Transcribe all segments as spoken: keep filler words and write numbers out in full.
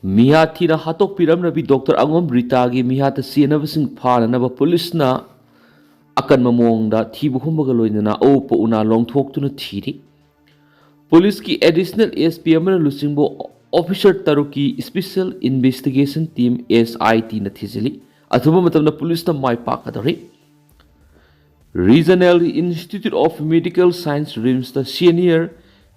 ꯃꯤꯍꯥꯊꯤꯅ ꯍꯥꯠꯇꯣꯛꯄꯤꯔꯝꯂꯕꯤ doctor ꯑꯉꯣꯝ ꯔꯤꯇꯥꯒꯤ ꯃꯤꯍꯥꯠꯇ ꯆꯦꯟꯅꯕꯁꯤꯡ ꯐꯥꯅꯅꯕ ꯄꯨꯂꯤꯁꯅ ꯑꯀꯟꯕ ꯃꯑꯣꯡꯗ ꯊꯤꯕ ꯍꯨꯝꯕꯒ ꯂꯣꯏꯅꯅ ꯑꯎꯞꯄ ꯎꯅꯥ ꯂꯣꯡꯊꯣꯛꯇꯨꯅ ꯊꯤꯔꯤ꯫ ꯄꯨꯂꯤꯁꯀꯤ ꯑꯦꯗꯤꯁꯅꯦꯜ ꯑꯦꯁ ꯄꯤ ꯑꯃꯅ ꯂꯨꯆꯤꯡꯕ ꯑꯣꯐꯤꯁꯔ ꯇꯔꯨꯛꯀꯤ special investigation team, S I ꯇꯤꯅ ꯊꯤꯖꯤꯜꯂꯤ꯫ ꯑꯊꯨꯕ ꯃꯇꯝꯗ ꯄꯨꯂꯤꯁꯅ ꯃꯥꯏ ꯄꯥꯛꯀꯗꯧꯔꯤ꯫ Regional institute of medical science, ꯔꯤꯝꯁꯇ ꯁꯦꯅꯤꯌꯔ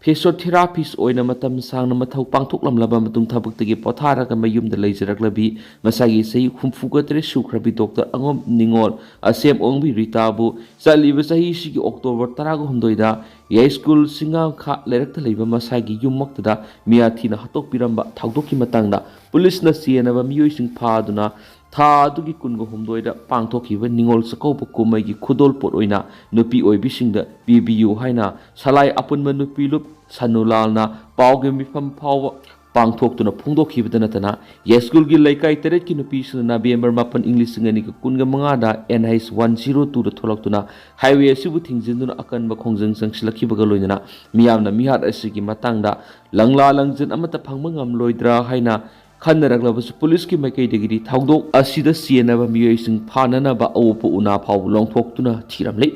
ꯐꯤꯖꯤꯑꯣꯊꯦꯔꯥꯄꯤꯁ ꯑꯣꯏꯅ ꯃꯇꯝ ꯁꯥꯡꯅ ꯃꯊꯧ ꯄꯥꯡꯊꯣꯛꯂꯝꯂꯕ ꯃꯇꯨꯡ ꯊꯕꯛꯇꯒꯤ ꯄꯣꯊꯥꯔꯒ ꯃꯌꯨꯝꯗ ꯂꯩꯖꯔꯛꯂꯕꯤ ꯃꯁꯥꯒꯤ ꯆꯍꯤ ꯍꯨꯝꯐꯨꯒ ꯇꯔꯦꯠ ꯁꯨꯈ꯭ꯔꯕꯤ ꯗꯣꯛꯇꯔ ꯑꯉꯣꯝ ꯅꯤꯉꯣꯜ ꯑꯁꯦꯝ ꯑꯣꯡꯕꯤ ꯔꯤꯇꯥꯕꯨ ꯆꯠꯂꯤꯕ ꯆꯍꯤꯁꯤꯒꯤ ꯑꯣꯛꯇꯣꯕꯔ ꯇꯔꯥꯒ ꯍꯨꯝꯗꯣꯏꯗ ꯌꯥꯏꯁ꯭ꯀꯨꯜ ꯆꯤꯡꯉꯥꯡꯈꯥ ꯂꯩꯔꯛꯇ ꯂꯩꯕ ꯃꯁꯥꯒꯤ ꯌꯨꯝꯃꯛꯇꯗ ꯃꯤꯌꯥꯊꯤꯅ ꯍꯥꯠꯇꯣꯛꯄꯤꯔꯝꯕ ꯊꯧꯗꯣꯛꯀꯤ ꯃꯇꯥꯡꯗ ꯄꯨꯂꯤꯁꯅ ꯆꯦꯟꯅꯕ ꯃꯤꯑꯣꯏꯁꯤꯡ ꯐꯥꯗꯨꯅ ꯊꯥ ꯑꯗꯨꯒꯤ ꯀꯨꯟꯒ ꯍꯨꯝꯗꯣꯏꯗ ꯄꯥꯡꯊꯣꯛꯈꯤꯕ ꯅꯤꯉꯣꯜ ꯆꯥꯛꯀꯧꯕ ꯀꯨꯝꯍꯩꯒꯤ ꯈꯨꯗꯣꯜꯄꯣꯠ ꯑꯣꯏꯅ ꯅꯨꯄꯤ ꯑꯣꯏꯕꯤꯁꯤꯡꯗ ꯄꯤꯕꯤꯌꯨ ꯍꯥꯏꯅ ꯁꯂꯥꯏ ꯑꯄꯨꯟꯕ ꯅꯨꯄꯤ ꯂꯨꯞ ꯁꯅꯨꯂꯥꯜꯅ ꯄꯥꯎꯒꯤ ꯃꯤꯐꯝ ꯐꯥꯎꯕ ꯄꯥꯡꯊꯣꯛꯇꯨꯅ ꯐꯣꯡꯗꯣꯛꯈꯤꯕꯗ ꯅꯠꯇꯅ, ꯌꯥꯏꯁ꯭ꯀꯨꯜꯒꯤ ꯂꯩꯀꯥꯏ ꯇꯔꯦꯠꯀꯤ ꯅꯨꯄꯤꯁꯤꯡꯅ ꯅꯕꯦꯝꯕꯔ ꯃꯥꯄꯟ, ꯏꯪ ꯂꯤꯁꯤꯡ ꯑꯅꯤꯒ ꯀꯨꯟꯒ ꯃꯉꯥꯗ ꯑꯦꯟ ꯑꯩꯆ ꯋꯥꯟ ꯖꯤꯔꯣ ꯇꯨꯗ ꯊꯣꯛꯂꯛꯇꯨꯅ ꯍꯥꯏꯋꯦ ꯑꯁꯤꯕꯨ ꯊꯤꯡꯖꯤꯟꯗꯨꯅ ꯑꯀꯟꯕ ꯈꯣꯡꯖꯪ ꯆꯪꯁꯤꯜꯂꯛꯈꯤꯕꯒ ꯂꯣꯏꯅꯅ ꯃꯤꯌꯥꯝꯅ ꯃꯤꯍꯥꯠ ꯑꯁꯤꯒꯤ ꯃꯇꯥꯡꯗ ꯂꯪꯂꯥ ꯂꯪꯖꯤꯟ ꯑꯃꯠꯇ ꯐꯪꯕ ꯉꯝꯂꯣꯏꯗ꯭ꯔꯥ ꯍꯥꯏꯅ ꯈꯟꯅꯔꯛꯂꯕꯁꯨ, ꯄꯨꯂꯤꯁꯀꯤ ꯃꯥꯏꯀꯩꯗꯒꯤꯗꯤ ꯊꯧꯗꯣꯛ ꯑꯁꯤꯗ ꯆꯦꯟꯅꯕ ꯃꯤꯑꯣꯏꯁꯤꯡ ꯐꯥꯅꯅꯕ ꯑꯎꯞꯄ ꯎꯅꯥ ꯐꯥꯎꯕ ꯂꯣꯡꯊꯣꯛꯇꯨꯅ ꯊꯤꯔꯝꯂꯤ꯫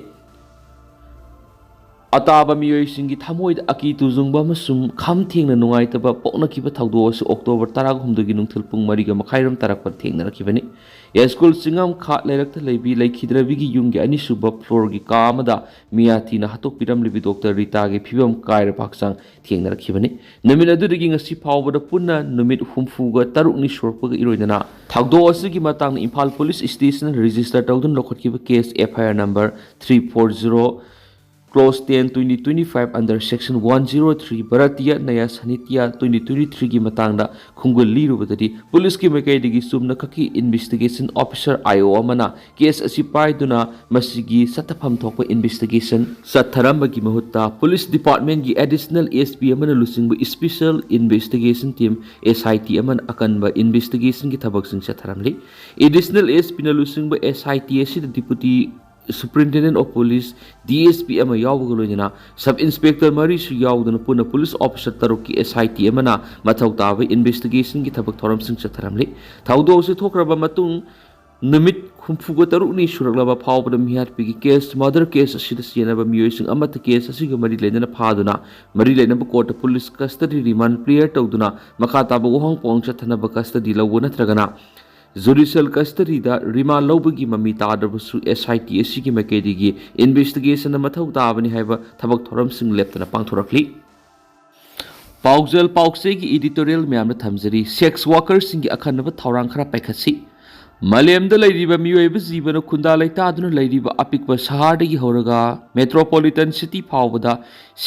ꯑꯇꯥꯕ ꯃꯤꯑꯣꯏꯁꯤꯡꯒꯤ ꯊꯃꯣꯏꯗ ꯑꯀꯤ ꯇꯨꯖꯨꯡꯕ ꯑꯃꯁꯨꯡ ꯈꯝ ꯊꯦꯡꯅ ꯅꯨꯡꯉꯥꯏꯇꯕ ꯄꯣꯛꯅꯈꯤꯕ ꯊꯧꯗꯣꯛ ꯑꯁꯤ ꯑꯣꯛꯇꯣꯕꯔ ꯇꯔꯥꯍꯨꯝꯗꯣꯏꯒꯤ ꯅꯨꯡꯊꯤꯜ ꯄꯨꯡ ꯃꯔꯤꯒ ꯃꯈꯥꯏꯔꯣꯝ ꯇꯥꯔꯛꯄꯗ ꯊꯦꯡꯅꯔꯛꯈꯤꯕꯅꯤ꯫ ꯌꯥꯏꯁ꯭ꯀꯨꯜ ꯆꯤꯡꯉꯝꯈꯥ ꯂꯩꯔꯛꯇ ꯂꯩꯕꯤ ꯂꯩꯈꯤꯗ꯭ꯔꯕꯤꯒꯤ ꯌꯨꯝꯒꯤ ꯑꯅꯤꯁꯨꯕ ꯐ꯭ꯂꯣꯔꯒꯤ ꯀꯥ ꯑꯃꯗ ꯃꯤꯌꯥꯊꯤꯅ ꯍꯥꯠꯇꯣꯛꯄꯤꯔꯝꯂꯤꯕꯤ ꯗꯣꯛꯇꯔ ꯔꯤꯇꯥꯒꯤ ꯐꯤꯕꯝ ꯀꯥꯏꯔꯕ ꯍꯛꯆꯥꯡ ꯊꯦꯡꯅꯔꯛꯈꯤꯕꯅꯤ꯫ ꯅꯨꯃꯤꯠ ꯑꯗꯨꯗꯒꯤ ꯉꯁꯤ ꯐꯥꯎꯕꯗ ꯄꯨꯟꯅ ꯅꯨꯃꯤꯠ ꯍꯨꯝꯐꯨꯒ ꯇꯔꯨꯛꯅꯤ ꯁꯨꯔꯛꯄꯒ ꯏꯔꯣꯏꯅꯅ ꯊꯧꯗꯣꯛ ꯑꯁꯤꯒꯤ ꯃꯇꯥꯡꯗ ꯏꯝꯐꯥꯜ ꯄꯨꯂꯤꯁ ꯁ꯭ꯇꯦꯁꯟ ꯔꯦꯖꯤꯁꯇꯔ ꯇꯧꯗꯨꯅ ꯂꯧꯈꯠꯈꯤꯕ case F I R number three four zero clause ten twenty twenty five under section one zero three Bharatiya Nyaya Sahitya twenty twenty three ꯒꯤ ꯃꯇꯥꯡꯗ ꯈꯣꯡꯒꯨꯜ ꯂꯤꯔꯨꯕꯗꯗꯤ, ꯄꯨꯂꯤꯁꯀꯤ ꯃꯥꯏꯀꯩꯗꯒꯤ ꯆꯨꯝꯅꯈꯛꯀꯤ ꯏꯟꯚꯦꯁꯇꯤꯒꯦꯁꯟ ꯑꯣꯐꯤꯁꯔ, ꯑꯥꯏ ꯑꯣ, ꯑꯃꯅ case ꯑꯁꯤ ꯄꯥꯏꯗꯨꯅ ꯃꯁꯤꯒꯤ ꯆꯠꯊꯐꯝ ꯊꯣꯛꯄ ꯏꯟꯚꯦꯁꯇꯤꯒꯦꯁꯟ ꯆꯠꯊꯔꯝꯕꯒꯤ ꯃꯍꯨꯠꯇ, ꯄꯨꯂꯤꯁ ꯗꯤꯄꯥꯔꯠꯃꯦꯟꯒꯤ ꯑꯦꯗꯤꯁꯅꯦꯜ ꯑꯦꯁ ꯄꯤ ꯑꯃꯅ ꯂꯨꯆꯤꯡꯕ ꯁ꯭ꯄꯦꯁꯦꯜ ꯏꯟꯚꯦꯁꯇꯤꯒꯦꯁꯟ ꯇꯤꯝ, ꯑꯦꯁ ꯑꯥꯏ ꯇꯤ, ꯑꯃꯅ ꯑꯀꯟꯕ ꯏꯟꯚꯦꯁꯇꯤꯒꯦꯁꯟꯒꯤ ꯊꯕꯛꯁꯤꯡ ꯆꯠꯊꯔꯝꯂꯤ꯫ ꯑꯦꯗꯤꯁꯅꯦꯜ ꯑꯦꯁ ꯄꯤꯅ ꯂꯨꯆꯤꯡꯕ ꯑꯦꯁ ꯑꯥꯏ ꯇꯤ ꯑꯁꯤꯗ deputy Superintendent of Police, D S P ꯑꯃ ꯌꯥꯎꯕꯒ ꯂꯣꯏꯅꯅ sub inspector ꯃꯔꯤꯁꯨ ꯌꯥꯎꯗꯨꯅ ꯄꯨꯟꯅ police officer ꯇꯔꯨꯛꯀꯤ S I T ꯑꯃꯅ ꯃꯊꯧ ꯇꯥꯕ investigationꯒꯤ ꯊꯕꯛ ꯊꯧꯔꯝꯁꯤꯡ ꯆꯠꯊꯔꯝꯂꯤ꯫ ꯊꯧꯗꯣꯛ ꯑꯁꯤ ꯊꯣꯛꯈ꯭ꯔꯕ ꯃꯇꯨꯡ ꯅꯨꯃꯤꯠ ꯍꯨꯝꯐꯨꯒ ꯇꯔꯨꯛꯅꯤ ꯁꯨꯔꯛꯂꯕ ꯐꯥꯎꯕꯗ ꯃꯤꯍꯥꯠꯄꯤꯒꯤ case, murder case ꯑꯁꯤꯗ ꯆꯦꯟꯅꯕ ꯃꯤꯑꯣꯏꯁꯤꯡ ꯑꯃꯠꯇ case ꯑꯁꯤꯒ ꯃꯔꯤ ꯂꯩꯅꯅ ꯐꯥꯗꯨꯅ ꯃꯔꯤ ꯂꯩꯅꯕ courtꯇ police custody remand clear ꯇꯧꯗꯨꯅ ꯃꯈꯥ ꯇꯥꯕ ꯋꯥꯍꯪ ꯄꯥꯎꯍꯪ ꯆꯠꯊꯅꯕ custody ꯂꯧꯕ ꯅꯠꯇ꯭ꯔꯒꯅ judicial custodyꯗ remand ꯂꯧꯕꯒꯤ ꯃꯃꯤ ꯇꯥꯗ꯭ꯔꯕꯁꯨ S I T ꯑꯁꯤꯒꯤ ꯃꯥꯏꯀꯩꯗꯒꯤ investigationꯅ ꯃꯊꯧ ꯇꯥꯕꯅꯤ ꯍꯥꯏꯕ ꯊꯕꯛ ꯊꯧꯔꯝꯁꯤꯡ ꯂꯦꯞꯇꯅ ꯄꯥꯡꯊꯣꯔꯛꯂꯤ꯫ ꯄꯥꯎꯖꯦꯜ ꯄꯥꯎꯆꯦꯒꯤ editorial ꯃꯌꯥꯝꯗ ꯊꯝꯖꯔꯤ꯫ Sex workerꯁꯤꯡꯒꯤ ꯑꯈꯟꯅꯕ ꯊꯧꯔꯥꯡ ꯈꯔ ꯄꯥꯏꯈꯠꯁꯤ꯫ ꯃꯥꯂꯦꯝꯗ ꯂꯩꯔꯤꯕ ꯃꯤꯑꯣꯏꯕ ꯖꯤꯕꯅ ꯈꯨꯟꯗꯥ ꯂꯩꯇꯥꯗꯨꯅ ꯂꯩꯔꯤꯕ ꯑꯄꯤꯛꯄ ꯁꯍꯔꯗꯒꯤ ꯍꯧꯔꯒ metropolitan city ꯐꯥꯎꯕꯗ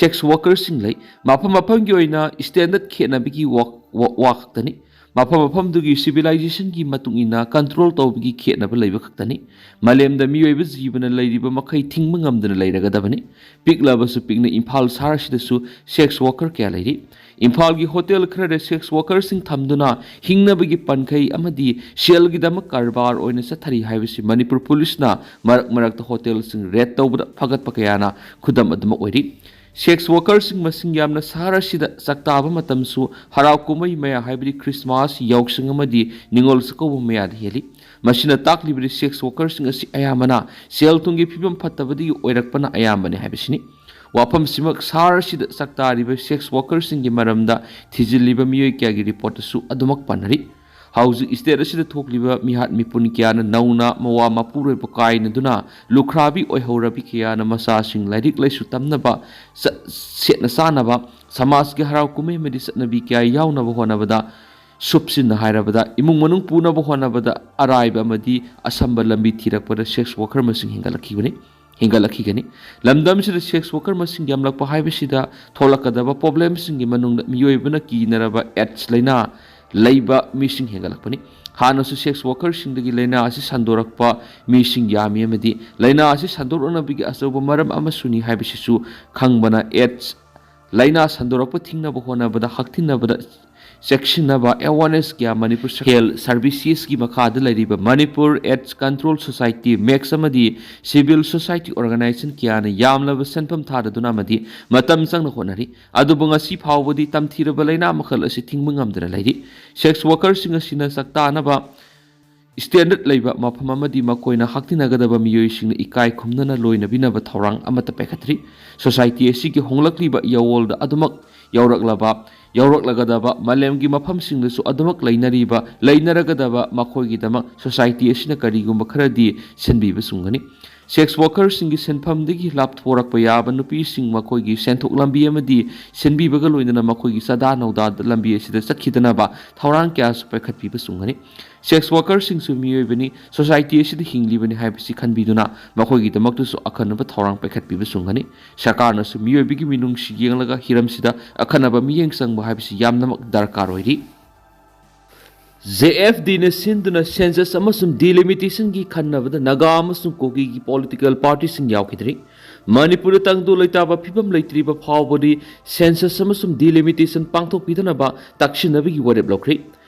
sex workerꯁꯤꯡ ꯂꯩ꯫ ꯃꯐꯝ ꯃꯐꯝꯒꯤ ꯑꯣꯏꯅ standard ꯈꯦꯠꯅꯕꯒꯤ ꯋꯥ-, ꯋꯥ-, ꯋꯥ ꯈꯛꯇꯅꯤ꯫ ꯃꯐꯝ ꯃꯐꯝꯗꯨꯒꯤ civilizationꯒꯤ ꯃꯇꯨꯡ ꯏꯟꯅ control ꯇꯧꯕꯒꯤ ꯈꯦꯠꯅꯕ ꯂꯩꯕ ꯈꯛꯇꯅꯤ꯫ ꯃꯥꯂꯦꯝꯗ ꯃꯤꯑꯣꯏꯕ ꯖꯤꯕꯅ ꯂꯩꯔꯤꯕ ꯃꯈꯩ ꯊꯤꯡꯕ ꯉꯝꯗꯅ ꯂꯩꯔꯒꯗꯕꯅꯤ꯫ ꯄꯤꯛꯂꯕꯁꯨ ꯄꯤꯛꯅ ꯏꯝꯐꯥꯜ ꯁꯍꯔꯁꯤꯗꯁꯨ sex worker ꯀꯌꯥ ꯂꯩꯔꯤ꯫ ꯏꯝꯐꯥꯜꯒꯤ hotel ꯈꯔꯗ sex workerꯁꯤꯡ ꯊꯝꯗꯨꯅ ꯍꯤꯡꯅꯕꯒꯤ ꯄꯟꯈꯩ ꯑꯃꯗꯤ ꯁꯦꯜꯒꯤꯗꯃꯛ ꯀꯔꯕꯥꯔ ꯑꯣꯏꯅ ꯆꯠꯊꯔꯤ ꯍꯥꯏꯕꯁꯤ ꯃꯅꯤꯄꯨꯔ policeꯅ ꯃꯔꯛ ꯃꯔꯛꯇ hotelꯁꯤꯡ raid ꯇꯧꯕꯗ ꯐꯒꯠꯄ ꯀꯌꯥꯅ ꯈꯨꯗꯝ ꯑꯗꯨꯃꯛ ꯑꯣꯏꯔꯤ꯫ Sex workerꯁꯤꯡ ꯃꯁꯤꯡ ꯌꯥꯝꯅ ꯁꯍꯔ ꯑꯁꯤꯗ ꯆꯥꯛꯇꯥꯕ ꯃꯇꯝꯁꯨ ꯍꯔꯥꯎ ꯀꯨꯝꯍꯩ ꯃꯌꯥ ꯍꯥꯏꯕꯗꯤ Christmas, ꯌꯥꯎꯁꯪ ꯑꯃꯗꯤ ꯅꯤꯉꯣꯜ ꯆꯥꯛꯀꯧꯕ ꯃꯌꯥꯗ ꯍꯦꯜꯂꯤ꯫ ꯃꯁꯤꯅ ꯇꯥꯛꯂꯤꯕꯗꯤ sex workerꯁꯤꯡ ꯑꯁꯤ ꯑꯌꯥꯝꯕꯅ ꯁꯦꯜ ꯊꯨꯝꯒꯤ ꯐꯤꯕꯝ ꯐꯠꯇꯕꯗꯒꯤ ꯑꯣꯏꯔꯛꯄꯅ ꯑꯌꯥꯝꯕꯅꯤ ꯍꯥꯏꯕꯁꯤꯅꯤ꯫ ꯋꯥꯐꯝꯁꯤꯃꯛ ꯁꯍꯔ ꯑꯁꯤꯗ ꯆꯥꯛꯇꯥꯔꯤꯕ sex workerꯁꯤꯡꯒꯤ ꯃꯔꯝꯗ ꯊꯤꯖꯤꯜꯂꯤꯕ ꯃꯤꯑꯣꯏ ꯀꯌꯥꯒꯤ reportꯇꯁꯨ ꯑꯗꯨꯃꯛ ꯄꯟꯅꯔꯤ꯫ ꯍꯧꯖꯤꯛ state ꯑꯁꯤꯗ ꯊꯣꯛꯂꯤꯕ ꯃꯤꯍꯥꯠ ꯃꯤꯄꯨꯟ ꯀꯌꯥꯅ ꯅꯧꯅ ꯃꯋꯥ ꯃꯄꯨꯔꯣꯏꯕ ꯀꯥꯏꯅꯗꯨꯅ ꯂꯨꯈ꯭ꯔꯥꯕꯤ ꯑꯣꯏꯍꯧꯔꯕꯤ ꯀꯌꯥꯅ ꯃꯆꯥꯁꯤꯡ ꯂꯥꯏꯔꯤꯛ ꯂꯥꯏꯁꯨ ꯇꯝꯅꯕ, ꯆ-, ꯁꯦꯠꯅ ꯆꯥꯅꯕ, ꯁꯃꯥꯖꯀꯤ ꯍꯔꯥꯎ ꯀꯨꯝꯍꯩ ꯑꯃꯗꯤ ꯆꯠꯅꯕꯤ ꯀꯌꯥ ꯌꯥꯎꯅꯕ ꯍꯣꯠꯅꯕꯗ, ꯁꯨꯞꯁꯤꯟꯅ ꯍꯥꯏꯔꯕꯗ, ꯏꯃꯨꯡ ꯃꯅꯨꯡ ꯄꯨꯅꯕ ꯍꯣꯠꯅꯕꯗ ꯑꯔꯥꯏꯕ ꯑꯃꯗꯤ ꯑꯁꯝꯕ ꯂꯝꯕꯤ ꯊꯤꯔꯛꯄꯗ sex worker ꯃꯁꯤꯡ ꯍꯦꯟꯒꯠꯂꯛꯈꯤꯕꯅꯤ, ꯍꯦꯟꯒꯠꯂꯛꯈꯤꯒꯅꯤ꯫ ꯂꯝꯗꯝꯁꯤꯗ sex worker ꯃꯁꯤꯡ ꯌꯥꯝꯂꯛꯄ ꯍꯥꯏꯕꯁꯤꯗ ꯊꯣꯛꯂꯛꯀꯗꯕ problemꯁꯤꯡꯒꯤ ꯃꯅꯨꯡꯗ ꯃꯤꯑꯣꯏꯕꯅ ꯀꯤꯅꯔꯕ AIDS ꯂꯥꯏꯅꯥ ꯂꯩꯕ ꯃꯤꯁꯤꯡ ꯍꯦꯟꯒꯠꯂꯛꯄꯅꯤ꯫ ꯍꯥꯟꯅꯁꯨ sex workerꯁꯤꯡꯗꯒꯤ ꯂꯥꯏꯅꯥ ꯑꯁꯤ ꯁꯟꯗꯣꯔꯛꯄ ꯃꯤꯁꯤꯡ ꯌꯥꯝꯃꯤ ꯑꯃꯗꯤ ꯂꯥꯏꯅꯥ ꯑꯁꯤ ꯁꯟꯗꯣꯔꯛꯅꯕꯒꯤ ꯑꯆꯧꯕ ꯃꯔꯝ ꯑꯃꯁꯨꯅꯤ ꯍꯥꯏꯕꯁꯤꯁꯨ ꯈꯪꯕꯅ AIDS ꯂꯥꯏꯅꯥ ꯁꯟꯗꯣꯔꯛꯄ ꯊꯤꯡꯅꯕ ꯍꯣꯠꯅꯕꯗ ꯍꯛꯊꯤꯟꯅꯕꯗ ꯆꯦꯛꯁꯤꯟꯅꯕ awareness ꯀꯌꯥ ꯃꯅꯤꯄꯨꯔ health servicesꯀꯤ ꯃꯈꯥꯗ ꯂꯩꯔꯤꯕ Manipur AIDS Control Society, max ꯑꯃꯗꯤ civil society organization ꯀꯌꯥꯅ ꯌꯥꯝꯂꯕ ꯁꯦꯟꯐꯝ ꯊꯥꯗꯗꯨꯅ ꯑꯃꯗꯤ ꯃꯇꯝ ꯆꯪꯅ ꯍꯣꯠꯅꯔꯤ꯫ ꯑꯗꯨꯕꯨ ꯉꯁꯤ ꯐꯥꯎꯕꯗꯤ ꯇꯝꯊꯤꯔꯕ ꯂꯩꯅꯥ ꯃꯈꯜ ꯑꯁꯤ ꯊꯤꯡꯕ ꯉꯝꯗꯅ ꯂꯩꯔꯤ꯫ Sex workerꯁꯤꯡ ꯑꯁꯤꯅ ꯆꯥꯛꯇꯥꯅꯕ standard ꯂꯩꯕ ꯃꯐꯝ ꯑꯃꯗꯤ ꯃꯈꯣꯏꯅ ꯍꯛꯊꯦꯡꯅꯒꯗꯕ ꯃꯤꯑꯣꯏꯁꯤꯡꯅ ꯏꯀꯥꯏ ꯈꯨꯝꯅꯅ ꯂꯣꯏꯅꯕꯤꯅꯕ ꯊꯧꯔꯥꯡ ꯑꯃꯠꯇ ꯄꯥꯏꯈꯠꯇ꯭ꯔꯤ꯫ Society ꯑꯁꯤꯒꯤ ꯍꯣꯡꯂꯛꯂꯤꯕ ꯌꯥꯑꯣꯜꯗ ꯑꯗꯨꯃꯛ ꯌꯧꯔꯛꯂꯕ, ꯌꯧꯔꯛꯂꯒꯗꯕ ꯃꯥꯂꯦꯝꯒꯤ ꯃꯐꯝꯁꯤꯡꯗꯁꯨ ꯑꯗꯨꯃꯛ ꯂꯩꯅꯔꯤꯕ, ꯂꯩꯅꯔꯒꯗꯕ ꯃꯈꯣꯏꯒꯤꯗꯃꯛ society ꯑꯁꯤꯅ ꯀꯔꯤꯒꯨꯝꯕ ꯈꯔꯗꯤ ꯁꯤꯟꯕꯤꯕ ꯆꯨꯝꯒꯅꯤ꯫ Sex workerꯁꯤꯡꯒꯤ ꯁꯤꯟꯐꯝꯗꯒꯤ ꯂꯥꯞꯊꯣꯔꯛꯄ ꯌꯥꯕ ꯅꯨꯄꯤꯁꯤꯡ ꯃꯈꯣꯏꯒꯤ ꯁꯦꯟꯊꯣꯛ ꯂꯝꯕꯤ ꯑꯃꯗꯤ ꯁꯤꯟꯕꯤꯕꯒ ꯂꯣꯏꯅꯅ ꯃꯈꯣꯏꯒꯤ ꯆꯥꯗꯥ ꯅꯧꯗꯥꯗ ꯂꯝꯕꯤ ꯑꯁꯤꯗ ꯆꯠꯈꯤꯗꯅꯕ ꯊꯧꯔꯥꯡ ꯀꯌꯥꯁꯨ ꯄꯥꯏꯈꯠꯄꯤꯕ ꯆꯨꯝꯒꯅꯤ꯫ Sex workerꯁꯤꯡꯁꯨ ꯃꯤꯑꯣꯏꯕꯅꯤ꯫ Society ꯑꯁꯤꯗ ꯍꯤꯡꯂꯤꯕꯅꯤ ꯍꯥꯏꯕꯁꯤ ꯈꯟꯕꯤꯗꯨꯅ ꯃꯈꯣꯏꯒꯤꯗꯃꯛꯇꯁꯨ ꯑꯈꯟꯅꯕ ꯊꯧꯔꯥꯡ ꯄꯥꯏꯈꯠꯄꯤꯕ ꯆꯨꯝꯒꯅꯤ꯫ ꯁꯔꯀꯥꯔꯅꯁꯨ ꯃꯤꯑꯣꯏꯕꯒꯤ ꯃꯤꯅꯨꯡꯁꯤ ꯌꯦꯡꯂꯒ ꯍꯤꯔꯝꯁꯤꯗ ꯑꯈꯟꯅꯕ ꯃꯤꯠꯌꯦꯡ ꯆꯪꯕ ꯍꯥꯏꯕꯁꯤ ꯌꯥꯝꯅꯃꯛ ꯗꯔꯀꯥꯔ ꯑꯣꯏꯔꯤ꯫ JFDꯅ ꯁꯤꯟꯗꯨꯅ census ꯑꯃꯁꯨꯡ delimitationꯒꯤ ꯈꯟꯅꯕꯗ ꯅꯥꯒꯥ ꯑꯃꯁꯨꯡ ꯀꯨꯀꯤꯒꯤ political partyꯁꯤꯡ ꯌꯥꯎꯈꯤꯗ꯭ꯔꯤ꯫ ꯃꯅꯤꯄꯨꯔꯗ ꯇꯪꯗꯨ ꯂꯩꯇꯥꯕ ꯐꯤꯕꯝ ꯂꯩꯇ꯭ꯔꯤꯕ ꯐꯥꯎꯕꯗꯤ census ꯑꯃꯁꯨꯡ delimitation ꯄꯥꯡꯊꯣꯛꯄꯤꯗꯅꯕ ꯇꯛꯁꯤꯟꯅꯕꯒꯤ ꯋꯥꯔꯦꯞ ꯂꯧꯈ꯭ꯔꯤ꯫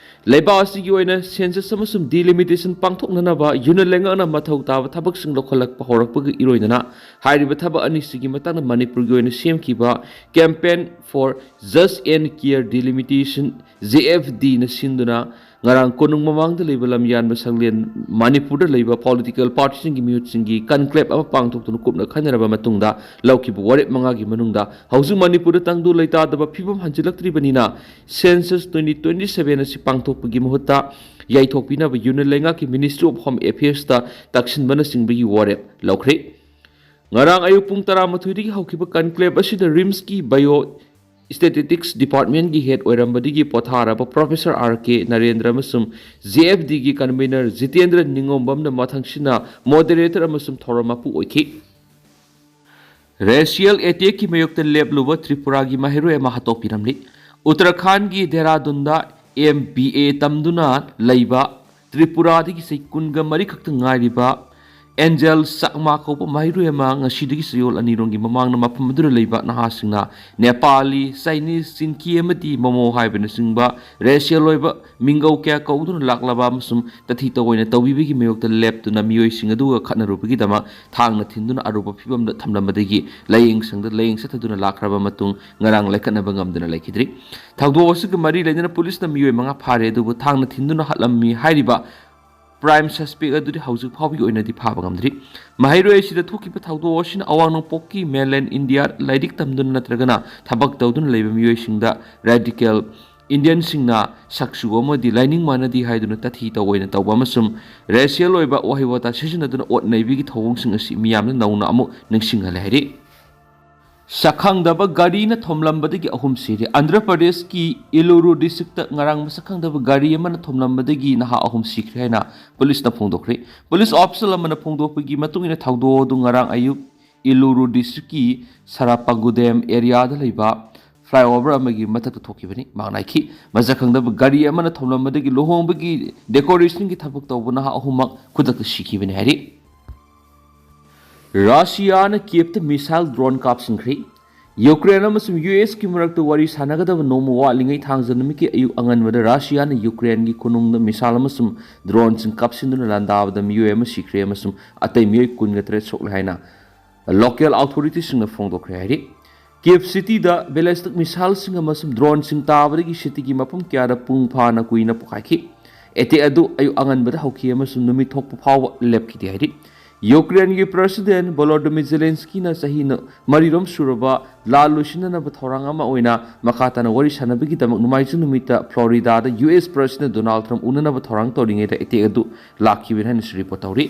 ꯂꯩꯕꯥꯛ ꯑꯁꯤꯒꯤ ꯑꯣꯏꯅ census ꯑꯃꯁꯨꯡ delimitation ꯄꯥꯡꯊꯣꯛꯅꯅꯕ ꯌꯨꯅꯤꯌꯟ ꯂꯩꯉꯥꯛꯅ ꯃꯊꯧ ꯇꯥꯕ ꯊꯕꯛꯁꯤꯡ ꯂꯧꯈꯠꯂꯛꯄ ꯍꯧꯔꯛꯄꯒ ꯏꯔꯣꯏꯅꯅ ꯍꯥꯏꯔꯤꯕ ꯊꯕꯛ ꯑꯅꯤꯁꯤꯒꯤ ꯃꯇꯥꯡꯗ ꯃꯅꯤꯄꯨꯔꯒꯤ ꯑꯣꯏꯅ ꯁꯦꯝꯈꯤꯕ Campaign for Just and Clear Delimitation, JFDꯅ ꯁꯤꯟꯗꯨꯅ ꯉꯔꯥꯡ ꯀꯣꯅꯨꯡ ꯃꯃꯥꯡꯗ ꯂꯩꯕ ꯂꯝꯌꯥꯟꯕ ꯁꯪꯂꯦꯟ ꯃꯅꯤꯄꯨꯔꯗ ꯂꯩꯕ political partyꯁꯤꯡꯒꯤ ꯃꯤꯍꯨꯠꯁꯤꯡꯒꯤ conclave ꯑꯃ ꯄꯥꯡꯊꯣꯛꯇꯨꯅ ꯀꯨꯞꯅ ꯈꯟꯅꯔꯕ ꯃꯇꯨꯡꯗ ꯂꯧꯈꯤꯕ ꯋꯥꯔꯦꯞ ꯃꯉꯥꯒꯤ ꯃꯅꯨꯡꯗ ꯍꯧꯖꯤꯛ ꯃꯅꯤꯄꯨꯔꯗ ꯇꯪꯗꯨ ꯂꯩꯇꯥꯗꯕ ꯐꯤꯕꯝ ꯍꯟꯖꯤꯜꯂꯛꯇ꯭ꯔꯤꯕꯅꯤꯅ census twenty twenty-seven ꯑꯁꯤ ꯄꯥꯡꯊꯣꯛꯄꯒꯤ ꯃꯍꯨꯠꯇ ꯌꯩꯊꯣꯛꯄꯤꯅꯕ ꯌꯨꯅꯤꯌꯟ ꯂꯩꯉꯥꯛꯀꯤ Ministry of Home Affairsꯇ ꯇꯛꯁꯤꯟꯕꯅꯆꯤꯡꯕꯒꯤ ꯋꯥꯔꯦꯞ ꯂꯧꯈ꯭ꯔꯦ꯫ ꯉꯔꯥꯡ ꯑꯌꯨꯛ ꯄꯨꯡ ꯇꯔꯥꯃꯥꯊꯣꯏꯗꯒꯤ ꯍꯧꯈꯤꯕ conclave ꯑꯁꯤꯗ RIMSꯀꯤ Bio Statistics Departmentꯀꯤ head ꯑꯣꯏꯔꯝꯕꯗꯒꯤ ꯄꯣꯊꯥꯔꯕ Professor R K ꯅꯔꯦꯟꯗ꯭ꯔ ꯑꯃꯁꯨꯡ JFDꯒꯤ convener ꯖꯤꯇꯦꯟꯗ꯭ꯔ ꯅꯤꯉꯣꯝꯕꯝꯅ ꯃꯊꯪꯁꯤꯅ moderator ꯑꯃꯁꯨꯡ ꯊꯧꯔꯝ ꯃꯄꯨ ꯑꯣꯏꯈꯤ꯫ Racial attackꯀꯤ ꯃꯥꯌꯣꯛꯇ ꯂꯦꯞꯂꯨꯕ ꯇ꯭ꯔꯤꯄꯨꯔꯥꯒꯤ ꯃꯍꯩꯔꯣꯏ ꯑꯃ ꯍꯥꯠꯇꯣꯛꯄꯤꯔꯝꯂꯤ꯫ ꯎꯠꯇꯔꯥꯈꯥꯟꯗꯒꯤ ꯗꯦꯍꯔꯥꯗꯨꯟꯗ MBA ꯇꯝꯗꯨꯅ ꯂꯩꯕ ꯇ꯭ꯔꯤꯄꯨꯔꯥꯗꯒꯤ ꯆꯍꯤ ꯀꯨꯟꯒ ꯃꯔꯤ ꯈꯛꯇ ꯉꯥꯏꯔꯤꯕ ꯑꯦꯟꯖꯦꯜ ꯆꯥꯛꯃꯥ ꯀꯧꯕ ꯃꯍꯩꯔꯣꯏ ꯑꯃ ꯉꯁꯤꯗꯒꯤ ꯆꯌꯣꯜ ꯑꯅꯤꯔꯣꯝꯒꯤ ꯃꯃꯥꯡꯗ ꯃꯐꯝ ꯑꯗꯨꯗ ꯂꯩꯕ ꯅꯍꯥꯁꯤꯡꯅ ꯅꯦꯄꯥꯂꯤ, ꯆꯥꯏꯅꯤꯁ, ꯆꯤꯟꯀꯤ ꯑꯃꯗꯤ ꯃꯣꯃꯣ ꯍꯥꯏꯕꯅꯆꯤꯡꯕ ꯔꯦꯁꯤꯌꯦꯜ ꯑꯣꯏꯕ ꯃꯤꯡꯒꯧ ꯀꯌꯥ ꯀꯧꯗꯨꯅ ꯂꯥꯛꯂꯕ ꯑꯃꯁꯨꯡ ꯇꯊꯤ ꯇꯧꯑꯣꯏꯅ ꯇꯧꯕꯤꯕꯒꯤ ꯃꯥꯌꯣꯛꯇ ꯂꯦꯞꯇꯨꯅ ꯃꯤꯑꯣꯏꯁꯤꯡ ꯑꯗꯨꯒ ꯈꯠꯅꯔꯨꯕꯒꯤ ꯗꯃꯛ ꯊꯥꯡꯅ ꯊꯤꯟꯗꯨꯅ ꯑꯔꯨꯕ ꯐꯤꯕꯝꯗ ꯊꯝꯂꯝꯕꯗꯒꯤ ꯂꯥꯌꯦꯡ ꯁꯪꯗ ꯂꯥꯌꯦꯡ ꯆꯠꯊꯗꯨꯅ ꯂꯥꯛꯈ꯭ꯔꯕ ꯃꯇꯨꯡ ꯉꯔꯥꯡ ꯂꯥꯏꯀꯠꯅꯕ ꯉꯝꯗꯅ ꯂꯩꯈꯤꯗ꯭ꯔꯤ꯫ ꯊꯧꯗꯣꯛ ꯑꯁꯤꯒ ꯃꯔꯤ ꯂꯩꯅꯅ ꯄꯨꯂꯤꯁꯅ ꯃꯤꯑꯣꯏ ꯃꯉꯥ ꯐꯥꯔꯦ, ꯑꯗꯨꯕꯨ ꯊꯥꯡꯅ ꯊꯤꯟꯗꯨꯅ ꯍꯥꯠꯂꯝꯃꯤ ꯍꯥꯏꯔꯤꯕ ꯄ꯭ꯔꯥꯏꯝ ꯁꯁꯄꯦꯛ ꯑꯗꯨꯗꯤ ꯍꯧꯖꯤꯛ ꯐꯥꯎꯕꯒꯤ ꯑꯣꯏꯅꯗꯤ ꯐꯥꯕ ꯉꯝꯗ꯭ꯔꯤ꯫ ꯃꯍꯩꯔꯣꯏ ꯑꯁꯤꯗ ꯊꯣꯛꯈꯤꯕ ꯊꯧꯗꯣꯛ ꯑꯁꯤꯅ ꯑꯋꯥꯡ ꯅꯣꯡꯄꯣꯛꯀꯤ mainland India ꯂꯥꯏꯔꯤꯛ ꯇꯝꯗꯨꯅ ꯅꯠꯇ꯭ꯔꯒꯅ ꯊꯕꯛ ꯇꯧꯗꯨꯅ ꯂꯩꯕ ꯃꯤꯑꯣꯏꯁꯤꯡꯗ radical Indianꯁꯤꯡꯅ ꯁꯛꯆꯨ ꯑꯃꯗꯤ ꯂꯥꯏꯅꯤꯡ ꯃꯥꯟꯅꯗꯦ ꯍꯥꯏꯗꯨꯅ ꯇꯊꯤ ꯇꯧꯑꯣꯏꯅ ꯇꯧꯕ ꯑꯃꯁꯨꯡ ꯔꯦꯁꯤꯌꯦꯜ ꯑꯣꯏꯕ ꯋꯥꯍꯩ ꯋꯥꯇꯥ ꯁꯤꯖꯤꯟꯅꯗꯨꯅ ꯑꯣꯠ ꯅꯩꯕꯒꯤ ꯊꯧꯑꯣꯡꯁꯤꯡ ꯑꯁꯤ ꯃꯤꯌꯥꯝꯅ ꯅꯧꯅ ꯑꯃꯨꯛ ꯅꯤꯡꯁꯤꯡꯍꯜꯂꯦ ꯍꯥꯏꯔꯤ꯫ ꯁꯛꯈꯪꯗꯕ ꯒꯥꯔꯤꯅ ꯊꯣꯝꯂꯝꯕꯗꯒꯤ ꯑꯍꯨꯝ ꯁꯤꯔꯦ꯫ ꯑꯟꯙ꯭ꯔ ꯄ꯭ꯔꯗꯦꯁꯀꯤ ꯏꯂꯨꯔꯨ districtꯇ ꯉꯔꯥꯡ ꯃꯁꯛ ꯈꯪꯗꯕ ꯒꯥꯔꯤ ꯑꯃꯅ ꯊꯣꯝꯂꯝꯕꯗꯒꯤ ꯅꯍꯥ ꯑꯍꯨꯝ ꯁꯤꯈ꯭ꯔꯦ ꯍꯥꯏꯅ ꯄꯨꯂꯤꯁꯅ ꯐꯣꯡꯗꯣꯛꯈ꯭ꯔꯦ꯫ ꯄꯨꯂꯤꯁ official ꯑꯃꯅ ꯐꯣꯡꯗꯣꯛꯄꯒꯤ ꯃꯇꯨꯡ ꯏꯟꯅ ꯊꯧꯗꯣꯛ ꯑꯗꯨ ꯉꯔꯥꯡ ꯑꯌꯨꯛ ꯏꯂꯨꯔꯨ districtꯀꯤ ꯁꯔꯥꯄꯥꯒꯨꯗꯦꯝ areaꯗ ꯂꯩꯕ flyover ꯑꯃꯒꯤ ꯃꯊꯛꯇ ꯊꯣꯛꯈꯤꯕꯅꯤ꯫ ꯃꯍꯥꯛꯅ ꯍꯥꯏꯈꯤ, ꯃꯁꯛ ꯈꯪꯗꯕ ꯒꯥꯔꯤ ꯑꯃꯅ ꯊꯣꯝꯂꯝꯕꯗꯒꯤ ꯂꯨꯍꯣꯡꯕꯒꯤ decorationꯒꯤ ꯊꯕꯛ ꯇꯧꯕ ꯅꯍꯥ ꯑꯍꯨꯝꯃꯛ ꯈꯨꯗꯛꯇ ꯁꯤꯈꯤꯕꯅꯤ ꯍꯥꯏꯔꯤ꯫ ꯔꯁꯤꯌꯥꯅ ꯀꯤꯌꯦꯚꯇ missile drone ꯀꯥꯞꯁꯤꯟꯈ꯭ꯔꯦ꯫ ꯌꯨꯀ꯭ꯔꯦꯟ ꯑꯃꯁꯨꯡ ꯌꯨ ꯑꯦꯁꯀꯤ ꯃꯔꯛꯇ ꯋꯥꯔꯤ ꯁꯥꯟꯅꯒꯗꯕ ꯅꯣꯡꯃ ꯋꯥꯠꯂꯤꯉꯩ ꯊꯥꯡꯖ ꯅꯨꯃꯤꯠꯀꯤ ꯑꯌꯨꯛ ꯑꯉꯟꯕꯗ ꯔꯁꯤꯌꯥꯅ ꯌꯨꯀ꯭ꯔꯦꯟꯒꯤ ꯈꯨꯅꯨꯡꯗ missile ꯑꯃꯁꯨꯡ droneꯁꯤꯡ ꯀꯥꯞꯁꯤꯟꯗꯨꯅ ꯂꯥꯟꯗꯥꯕꯗ ꯃꯤꯑꯣꯏ ꯑꯃ ꯁꯤꯈ꯭ꯔꯦ ꯑꯃꯁꯨꯡ ꯑꯇꯩ ꯃꯤꯑꯣꯏ ꯀꯨꯟꯒ ꯇꯔꯦꯠ ꯁꯣꯛꯂꯦ ꯍꯥꯏꯅ local authorityꯁꯤꯡꯅ ꯐꯣꯡꯗꯣꯛꯈ꯭ꯔꯦ ꯍꯥꯏꯔꯤ꯫ ꯀꯤꯌꯦꯚ cityꯗ ballistic missileꯁꯤꯡ ꯑꯃꯁꯨꯡ droneꯁꯤꯡ ꯇꯥꯕꯗꯒꯤ cityꯒꯤ ꯃꯐꯝ ꯀꯌꯥꯗ ꯄꯨꯡ ꯐꯥꯅ ꯀꯨꯏꯅ ꯄꯣꯈꯥꯏꯈꯤ꯫ Attack ꯑꯗꯨ ꯑꯌꯨꯛ ꯑꯉꯟꯕꯗ ꯍꯧꯈꯤ ꯑꯃꯁꯨꯡ ꯅꯨꯃꯤꯠ ꯊꯣꯛꯄ ꯐꯥꯎꯕ ꯂꯦꯞꯈꯤꯗꯦ ꯍꯥꯏꯔꯤ꯫ ꯌꯨꯀ꯭ꯔꯦꯟꯒꯤ President Volodymyr Zelenskyꯅ ꯆꯍꯤ ꯅ-, ꯃꯔꯤꯔꯣꯝ ꯁꯨꯔꯕ ꯂꯥꯟ ꯂꯣꯏꯁꯤꯟꯅꯅꯕ ꯊꯧꯔꯥꯡ ꯑꯃ ꯑꯣꯏꯅ ꯃꯈꯥ ꯇꯥꯅ ꯋꯥꯔꯤ ꯁꯥꯟꯅꯕꯒꯤꯗꯃꯛ ꯅꯣꯡꯃꯥꯏꯖꯤꯡ ꯅꯨꯃꯤꯠꯇ Floridaꯗ U S President Donald Trump ꯎꯅꯅꯕ ꯊꯧꯔꯥꯡ ꯇꯧꯔꯤꯉꯩꯗ attack ꯑꯗꯨ ꯂꯥꯛꯈꯤꯕꯅꯤ ꯍꯥꯏꯅꯁꯨ report ꯇꯧꯔꯤ꯫